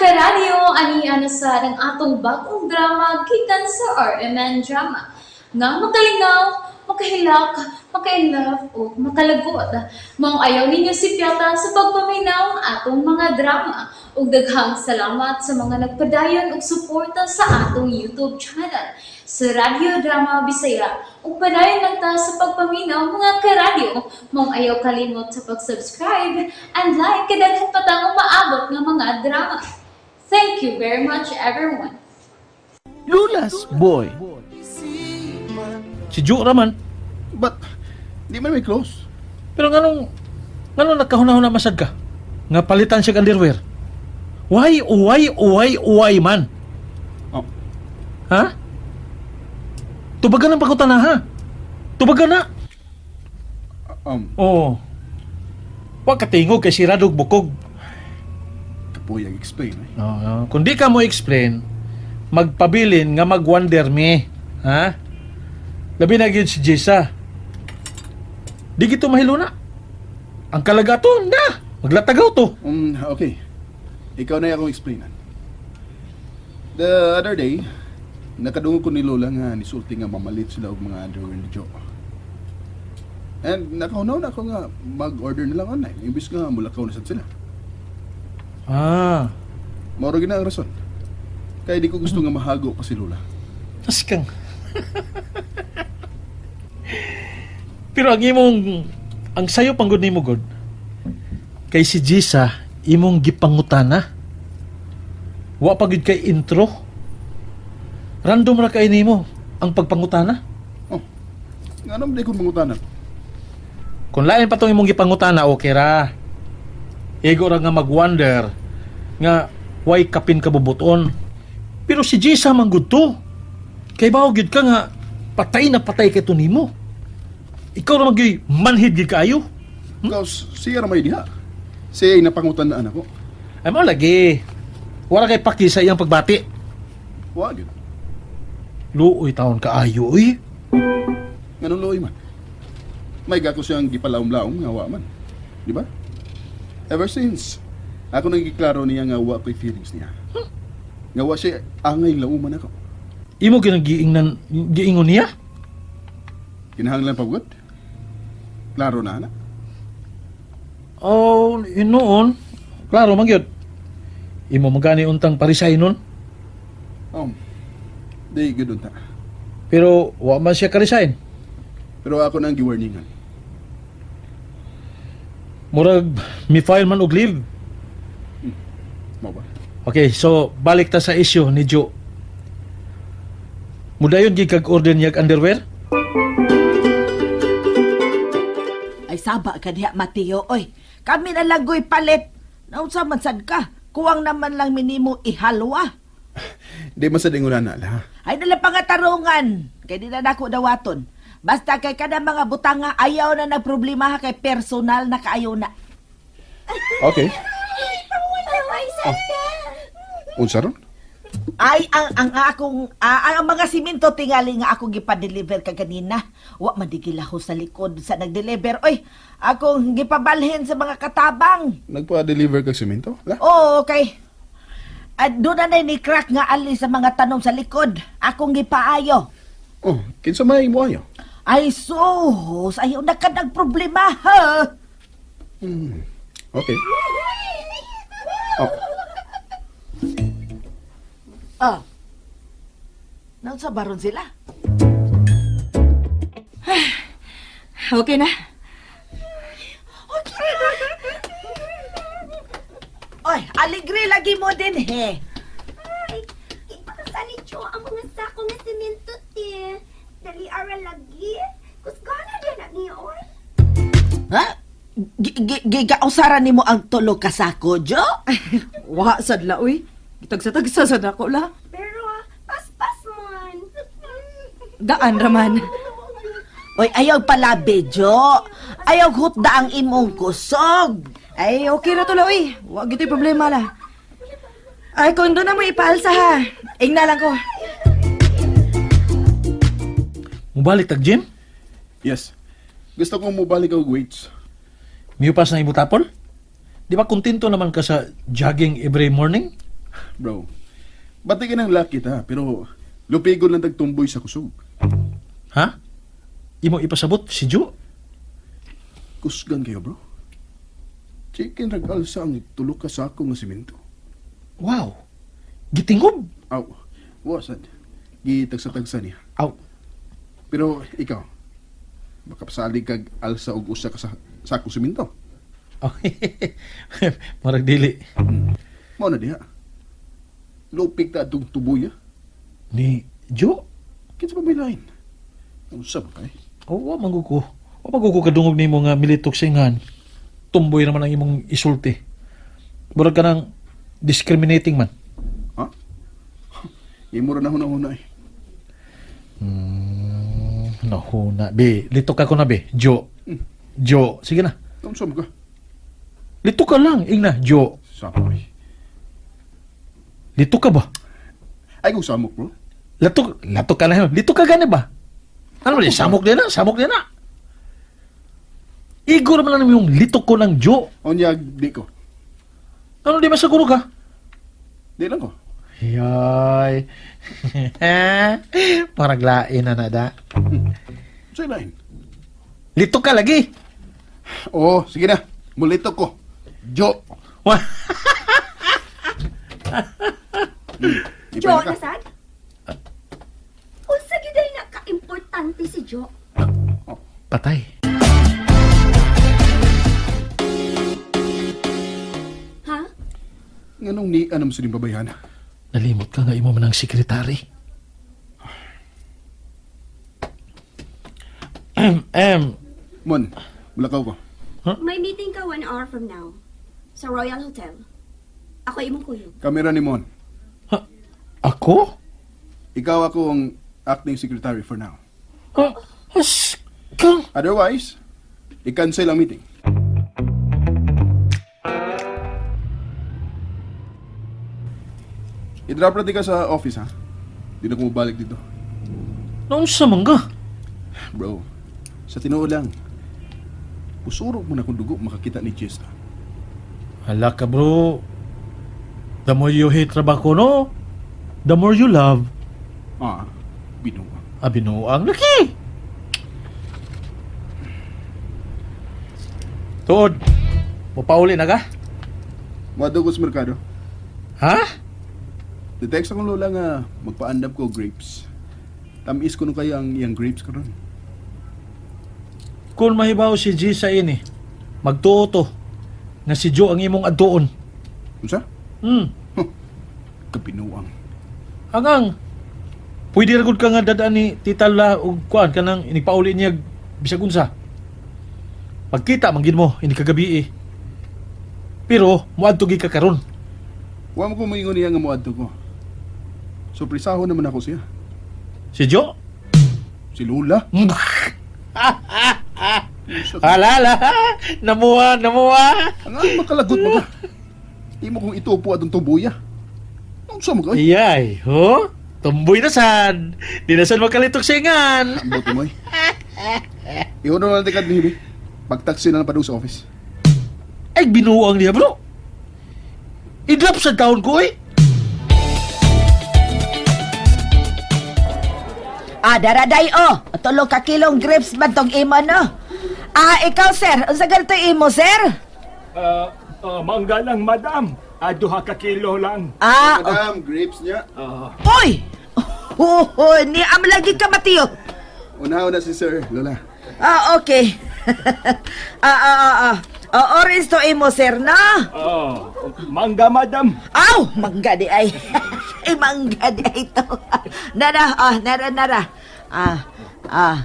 Karadyo, ani na sa ang atong bagong drama gikan sa RMN Drama. Nga makalingaw, makahilak, makainlove o makalagot. Maong ayaw ninyo sipyata sa pagpaminaw ang atong mga drama. Ug daghang salamat sa mga nagpadayon og suporta sa atong YouTube channel sa Radyo Drama Bisaya. Ug padayon lang ta sa pagpaminaw, mga karadyo. Maong ayaw kalimot sa pag-subscribe and like kay daghan pa tang umaabot nga mga drama. Thank you very much, everyone. Lula's boy. Si Joe raman. But, di man may close. Pero nganong nagkahuna-huna masad ka? Nga palitan siya underwear. Why man? Oh. Ha? Tubagan ang pagkutana, ha? Tubagan na. Oo. Wa ka tingog kay si Radog bukog. Kapoy ang explain eh. Oo. Kung di ka mo explain, magpabilin nga mag-wonder mi. Ha? Labi na gyud si Jessa. Di gito mahiluna. Ang kalaga to, na! Maglatagaw to. Okay. Ikaw na akong explainan. The other day, nakadungog ko ni Lola nga nisulti nga mamalit sila og mga underwear ni Joe. And nakahunaw na ako nga mag-order na lang online imbis nga mulakaw na sad sila. Ah, Mao ra gyud na ang rason. Kaya di ko gusto nga mahago pa si Lola. tas kang. Pero ang imong ang sayo panggod nimo god kay si Jisa imong gipangutana. Wa pa gyud kay intro. Random ra kay nimo ang pagpangutana. Oh, nga naman di ko mangutana. Kung lain pa tong imong gipangutana, okay ra. Ego ra nga mag-wonder nga why kapin ka bubuton. Pero si Jisa man gud to. Kay bawo gyud ka nga patay na patay kay to nimo. Ikaw ra man gyud manhid gyud kaayo. Hmm? Siya ra may diha. Siya ay napangutan-aan ako. Ay mao lagi. Wala kay paki sa iyang pagbati. Wa gyud. Luoy taon kaayo uy. Nganong luoy man? May gako siyang gipalaom-laom nga wa man. Di ba? Ever since, ako nang giklaro niya nga wa ko'y feelings niya. Nga wa siya angay lauman ako. Imo ginagiingnan giingon niya? Kinahanglan pa gud. Klaro na ana. Oh, noon. Klaro man gyud. Imo magani untang parisay nun. Di gud unta. Pero wa man siya ka-resign. Pero ako nang giwarningan. Murag mi file man og leave. Mao ba? Okay, so balik ta sa issue ni Joe. Mudayon gid kag order niya og underwear? Ay saba ka diha, Mateo, oy. Kami na lagoy palit. Naunsa man sad ka? Kuwang naman lang minimo ihalwa. Di man sa dingunan na la. Ay nala pangatarungan. Kay di na nako dawaton. Basta kay kada mga butanga ayaw na nagproblema ha kay personal na kaayo na. Okay. Oh. Unsa ron? Ay ang akong ang mga simento tingali nga ako gipa-deliver kaganina. Wa man di gilaho sa likod sa nag-deliver. Oy, akong gipabalhin sa mga katabang. Nagpa-deliver kag semento? La? Oo, okay. At doon na ni crack nga ali sa mga tanom sa likod. Akong gipaayo. Oh, kinsa may mo ayo? Ay, sus! Ayaw na ka nagproblema, ha? Okay. Oh, Ah. Nasa baron sila? Okay na. Oy, aligre lagi mo din, he. Ay, ipakasali Cho ang mga sako nga semento, te. Dali ara lagi. Kusgana din na niya, oy. Ha? Gigausara nimo ang tulo ka sako, Jo? Wa sad la uy. Gitagsa-tagsa sad ako la. Pero, paspas man. Daan raman. Oy, ayaw palabi, Jo. Ayaw hutda ang imong kusog. Ay okay ra to la uy. Wa gito'y problema la. Ay kung doon na mo ipaalsa ha. Ingna lang ko. Mubalik tag gym? Yes. Gusto kong mobalik og weights. Miupas na imong tapol? Di ba kontento naman ka sa jogging every morning? Bro, bati ka ng lucky ta, pero lupigon lang tagtumboy sa kusog. Ha? Imo ipasabot si Ju? Kusgan kayo, bro. Chicken rag alsa ang tulo ka sako nga simento. Wow. Gitingob. Aw, wasad. Gitagsa-tagsa niya. Aw. Pero ikaw, baka pasalig kag alsa og usa ka sa sako simento. Oh, marag dili. Mao na diha. Lupig ta atong tubuya. Ni Ju? Kinsa pa may lain? Unsa ba kay? Oh, wa man ko. Wa man ko kadungog nimo nga militok singan. Tumboy naman ang imong isulti. Murag ka ng discriminating man. Ha? Imo ra na huna-huna eh. Nahuna. Be, litok ako na be. Jo. Jo. Sige na. Unsa ba ka? Litok ka lang. Ingna, Jo. Sapoy. Litok ka ba? Ay kung samok, bro. Latok, latok ka na. Litok ka gani ba? Ano ba? Samok din na. Samok din na. Igor man lang yung litok ko ng Jo. Unya di ko. Ano di masiguro ka? Di lang ko. Yay. Parang lain na na da. Unsa lain? Litok ka lagi. Oo, sige na. Mulito ko. Jo. Wah. Jo, Ipahinga ka. nasad? Unsa gyud ay nakaimportante si Jo? Patay. Ha? Nganong ni anam sa babayhana? Nalimot ka nga imo man ang sekretary. Mon, mulakaw ko. May meeting ka 1 hour from now. Sa Royal Hotel. Ako imong kuyog. Kamera ni Mon. Ha? Ako? Ikaw ako ang acting secretary for now. Ha? As kang. Otherwise, i-cancel ang meeting. I-drop na ka sa office, ha? Di na ko mabalik dito. Naunsa man ka? Bro, sa tinuod lang, usurok mo na kung dugo makakita ni Jess, ha? Hala ka bro. The more you hate trabaho, no? The more you love. Ah, binuang. Ah, binuang laki. Tuod, mapauli na ka? Mado ko sa merkado. Ha? Di-text akong lola nga magpaandam ko og grapes. Tamis ko no kaya ang iyang grapes karon. Kung mahibaw si G sa ini, magtuo to nga si Joe ang imong adtuon. Unsa? Kapinuang. Hangang pwede ra gud ka nga dadaan ni Tita La og kuan kanang inigpauli niya bisag unsa. Pagkita man gid mo ini kagabi eh. Pero moadto gid ka karon. Wa mo ko moingon niya nga moadto ko. Surprisaho naman ako siya. Si Joe? Si Lola. Alala, namuha, namuha. Ang ang makalagot mo ka. Imo kong itupo atong tubuya. Unsa mo kay? Iyay, ho? Tumboy na sad. Di na sad makalitok singan. Ambot mo eh. Iuno na lang tikad ni Hibi. Pagtaksi na lang padung sa office. Ay, binuang niya, bro. I-drop sa taon ko, eh. Ah, daraday oh. Tulo ka kilong grapes man tong imo no. Ah, ikaw sir, unsa ganito imo sir? Ah, mangga lang, madam. Duha ka kilo lang. Ah, oh. Madam, grapes niya. Uy! Huhoy, ni am lagi ka Mateo. Unaho na si Sir, Lola. Ah, okay. ah, ah, ah, ah. Ah, orange to imo sir no? Oh, mangga, madam. Aw, mangga di ay. Ay, mangga di ay to. Nara, ah, nara, nara. Ah, ah.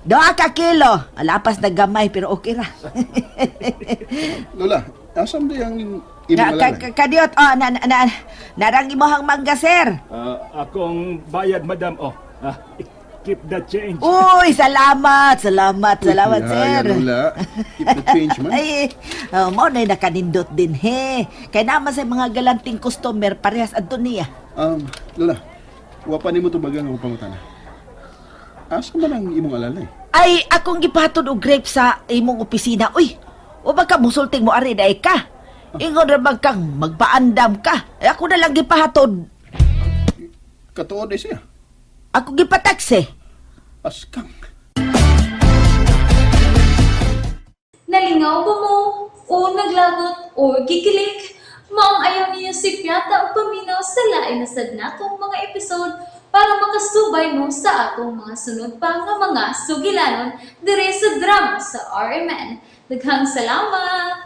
Doha ka kilo. Lapas na gamay pero okay ra. Lola, asam di ang imong Na, ka, alalay? ka, kadiot, oh, na, na, na, narang imohang mangga, sir. Akong bayad, madam. Oh, keep the change. Uy, salamat, salamat, salamat, Ay, sir. Lola. Keep the change, man. Ay, oh, mao na'y nakanindot din, he. Kay naman sa mga galanting customer, parehas adto niya. Lola, wa pa nimo tubagang ako pangutana. Asa man ang imong alalay? Ay, akong gipatod og grape sa imong opisina. Uy, o baka musulting mo ari daay ka. Ingon ra man kang magpaandam ka. Eh, ako na lang gipahatod. Katuod eh siya. Ako gipataksi. Askang. Nalingaw ba mo? O naglagot o gikilig? Maong ayaw niyo si Piata o paminaw sa lain na sad natong mga episode para makasubay mo sa atong mga sunod pa nga mga sugilanon dire sa drama sa RMN. Daghang salamat!